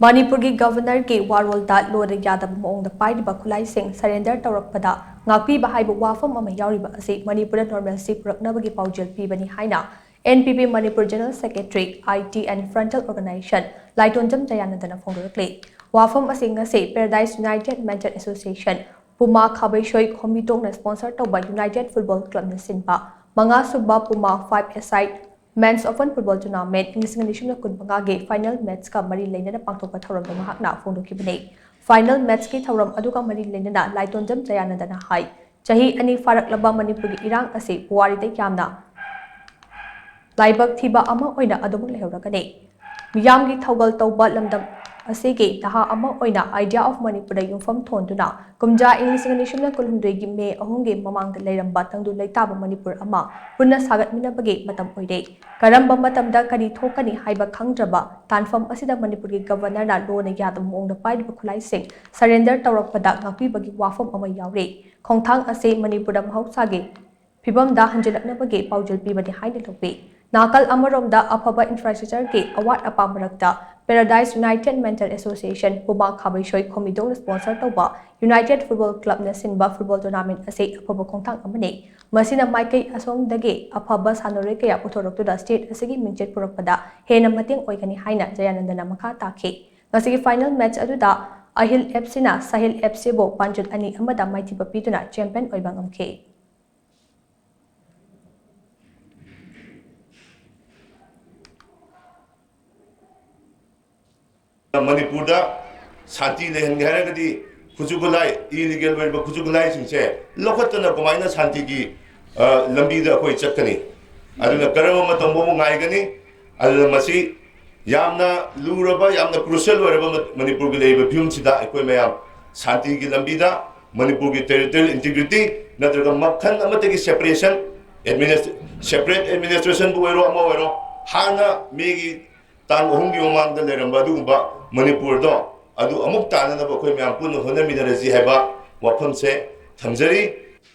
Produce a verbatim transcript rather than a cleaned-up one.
ꯃꯅꯤꯄꯨꯔꯒꯤ ꯒꯕꯔꯅꯔꯒꯤ ꯋꯥꯔꯣꯜꯗ ꯂꯣꯗ ꯌꯥꯗꯕ ꯃꯑꯣꯡꯗ ꯄꯥꯏꯔꯤꯕ ꯈꯨꯠꯂꯥꯏꯁꯤꯡ ꯁꯔꯦꯟꯗꯔ ꯇꯧꯔꯛꯄꯗ ꯉꯥꯛꯄꯤꯕ ꯍꯥꯏꯕ ꯋꯥꯐꯝ ꯑꯃ ꯌꯥꯎꯔꯤꯕ ꯑꯁꯤ ꯃꯅꯤꯄꯨꯔꯗ ꯅꯣꯔꯃꯦꯜꯁꯤ ꯄꯨꯔꯛꯅꯕꯒꯤ ꯄꯥꯎꯖꯦꯜ ꯄꯤꯕꯅꯤ ꯍꯥꯏꯅ N P P Manipur General Secretary, I T and Frontal Organization ꯂꯥꯏꯇꯣꯟꯖꯝ ꯖꯌꯥꯅꯟꯗꯅ ꯐꯣꯡꯗꯣꯔꯛꯂꯤ꯫ ꯋꯥꯐꯝ ꯑꯁꯤ ꯉꯁꯤ Paradise United Mental Association, ꯄꯨꯃꯥ ꯈꯥꯕꯩꯁꯣꯏ ꯈꯣꯝꯕꯤꯇꯣꯡꯅ sponsor ꯇꯧꯕ United Football Clubꯅ ꯁꯤꯟꯕ ꯃꯉꯥ ꯁꯨꯕ ꯄꯨꯃꯥ five-a-side Men's Open Football Tournament ꯏꯪ ꯂꯤꯁꯤꯡ ꯑꯅꯤ ꯁꯨꯞꯅ ꯀꯨꯟ ꯃꯉꯥꯒꯤ final matchꯀ ꯃꯔꯤ ꯂꯩꯅꯅ ꯄꯥꯡꯊꯣꯛꯄ ꯊꯧꯔꯝꯗ ꯃꯍꯥꯛꯅ ꯐꯣꯡꯗꯣꯛꯈꯤꯕꯅꯤ꯫ Final matchꯀꯤ ꯊꯧꯔꯝ ꯑꯗꯨꯒ ꯃꯔꯤ ꯂꯩꯅꯅ ꯂꯥꯏꯇꯣꯟꯖꯝ ꯖꯌꯥꯅꯟꯗꯅ ꯍꯥꯏ, ꯆꯍꯤ ꯑꯅꯤ ꯐꯥꯔꯛꯂꯕ ꯃꯅꯤꯄꯨꯔꯒꯤ ꯏꯔꯥꯡ ꯑꯁꯤ ꯄꯨꯋꯥꯔꯤꯗ ꯌꯥꯝꯅ ꯂꯥꯏꯕꯛ ꯊꯤꯕ ꯑꯃ ꯑꯣꯏꯅ ꯑꯗꯨꯃꯛ ꯂꯩꯍꯧꯔꯒꯅꯤ꯫ ꯃꯤꯌꯥꯝꯒꯤ ꯊꯧꯒꯜ ꯇꯧꯕ ꯂꯝꯗꯝ ꯑꯁꯤꯒꯤ ꯅꯍꯥ ꯑꯃ ꯑꯣꯏꯅ Idea of Manipurꯗ ꯌꯨꯝꯐꯝ ꯊꯣꯟꯗꯨꯅ ꯀꯨꯝꯖꯥ ꯏꯪ ꯂꯤꯁꯤꯡ ꯑꯅꯤ ꯁꯨꯞꯅ ꯀꯨꯟꯍꯨꯝꯗꯣꯏꯒꯤ ꯃꯦ ꯑꯍꯨꯝꯒꯤ ꯃꯃꯥꯡꯗ ꯂꯩꯔꯝꯕ ꯇꯪꯗꯨ ꯂꯩꯇꯥꯕ ꯃꯅꯤꯄꯨꯔ ꯑꯃ ꯄꯨꯟꯅ ꯁꯥꯒꯠꯃꯤꯟꯅꯕꯒꯤ ꯃꯇꯝ ꯑꯣꯏꯔꯦ꯫ ꯀꯔꯝꯕ ꯃꯇꯝꯗ ꯀꯔꯤ ꯊꯣꯛꯀꯅꯤ ꯍꯥꯏꯕ ꯈꯪꯗ꯭ꯔꯕ ꯇꯥꯟꯐꯝ ꯑꯁꯤꯗ ꯃꯅꯤꯄꯨꯔꯒꯤ ꯒꯕꯔꯅꯔꯅ ꯂꯣꯅ ꯌꯥꯗꯕ ꯃꯑꯣꯡꯗ ꯄꯥꯏꯔꯤꯕ ꯈꯨꯠꯂꯥꯏꯁꯤꯡ surrender ꯇꯧꯔꯛꯄꯗ ꯉꯥꯛꯄꯤꯕꯒꯤ ꯋꯥꯐꯝ ꯑꯃ ꯌꯥꯎꯔꯤ꯫ ꯈꯣꯡꯊꯥꯡ ꯑꯁꯤ ꯃꯅꯤꯄꯨꯔꯗ ꯃꯍꯧꯁꯥꯒꯤ ꯐꯤꯕꯝꯗ ꯍꯟꯖꯤꯜꯂꯛꯅꯕꯒꯤ ꯄꯥꯎꯖꯦꯜ ꯄꯤꯕꯅꯤ ꯍꯥꯏꯅ ꯂꯧꯏ꯫ ꯅꯥꯀꯜ ꯑꯃꯔꯣꯝꯗ ꯑꯐꯕ infrastructureꯒꯤ ꯑꯋꯥꯠ ꯑꯄꯥ ꯃꯔꯛꯇ Paradise United Mental Association, ꯄꯨꯃꯥ ꯈꯥꯕꯩꯁꯣꯏ ꯈꯣꯝꯕꯤꯗꯣꯡꯅ sponsor ꯇꯧꯕ United Football Clubꯅ ꯁꯤꯟꯕ football tournament ꯑꯁꯤ ꯑꯐꯕ ꯈꯣꯡꯊꯥꯡ ꯑꯃꯅꯤ꯫ ꯃꯁꯤꯅ ꯃꯥꯏꯀꯩ ꯑꯁꯣꯝꯗꯒꯤ ꯑꯐꯕ ꯁꯥꯟꯅꯔꯣꯏ ꯀꯌꯥ ꯄꯨꯊꯣꯔꯛꯇꯨꯅ state ꯑꯁꯤꯒꯤ ꯃꯤꯡꯆꯠ ꯄꯨꯔꯛꯄꯗ ꯍꯦꯟꯅ ꯃꯇꯦꯡ ꯑꯣꯏꯒꯅꯤ ꯍꯥꯏꯅ ꯖꯌꯥꯅꯟꯗꯅ ꯃꯈꯥ ꯇꯥꯈꯤ꯫ ꯉꯁꯤꯒꯤ final match ꯑꯗꯨꯗ ꯑꯍꯤꯜ FCꯅ ꯁꯥꯍꯤꯜ FCꯕꯨ ꯄꯥꯟꯖꯜ ꯑꯅꯤ ꯑꯃꯗ ꯃꯥꯏꯊꯤꯕ ꯄꯤꯗꯨꯅ champion ꯑꯣꯏꯕ ꯉꯝꯈꯤ꯫ ꯃꯅꯤꯄꯨꯔꯗ ꯁꯥꯟꯇꯤ ꯂꯩꯍꯟꯒꯦ ꯍꯥꯏꯔꯒꯗꯤ ꯈꯨꯠꯁꯨ ꯈꯨꯠꯂꯥꯏ, illegal ꯑꯣꯏꯔꯤꯕ ꯈꯨꯠꯁꯨ ꯈꯨꯠꯂꯥꯏꯁꯤꯡꯁꯦ ꯂꯧꯈꯠꯇꯅ ꯀꯃꯥꯏꯅ ꯁꯥꯟꯇꯤꯒꯤ, ꯑ, ꯂꯝꯕꯤꯗ ꯑꯩꯈꯣꯏ ꯆꯠꯀꯅꯤ? ꯑꯗꯨꯅ ꯀꯔꯝꯕ ꯃꯇꯝ ꯐꯥꯎꯕ ꯉꯥꯏꯒꯅꯤ? ꯑꯗꯨꯅ ꯃꯁꯤ ꯌꯥꯝꯅ ꯂꯨꯔꯕ, ꯌꯥꯝꯅ crucial ꯑꯣꯏꯔꯕ ꯃ-, ꯃꯅꯤꯄꯨꯔꯒꯤ ꯂꯩꯔꯤꯕ ꯐꯤꯕꯝꯁꯤꯗ ꯑꯩꯈꯣꯏ ꯃꯌꯥꯝ ꯁꯥꯟꯇꯤꯒꯤ ꯂꯝꯕꯤꯗ, ꯃꯅꯤꯄꯨꯔꯒꯤ territorial integrity ꯅꯠꯇ꯭ꯔꯒ ꯃꯈꯜ ꯑꯃꯠꯇꯒꯤ separation, administ-, separate administrationꯕꯨ ꯑꯣꯏꯔꯣ, ꯑꯃ ꯑꯣꯏꯔꯣ, ꯍꯥꯟꯅ ꯃꯦꯒꯤ ꯇꯥꯡ ꯑꯍꯨꯝꯒꯤ ꯃꯃꯥꯡꯗ ꯂꯩꯔꯝꯕ ꯑꯗꯨꯒꯨꯝꯕ ꯃꯅꯤꯄꯨꯔꯗꯣ ꯑꯗꯨ ꯑꯃꯨꯛ ꯇꯥꯅꯅꯕ ꯑꯩꯈꯣꯏ ꯃꯌꯥꯝ ꯄꯨꯟꯅ ꯍꯣꯠꯅꯃꯤꯟꯅꯔꯁꯤ ꯍꯥꯏꯕ ꯋꯥꯐꯝꯁꯦ ꯊꯝꯖꯔꯤ꯫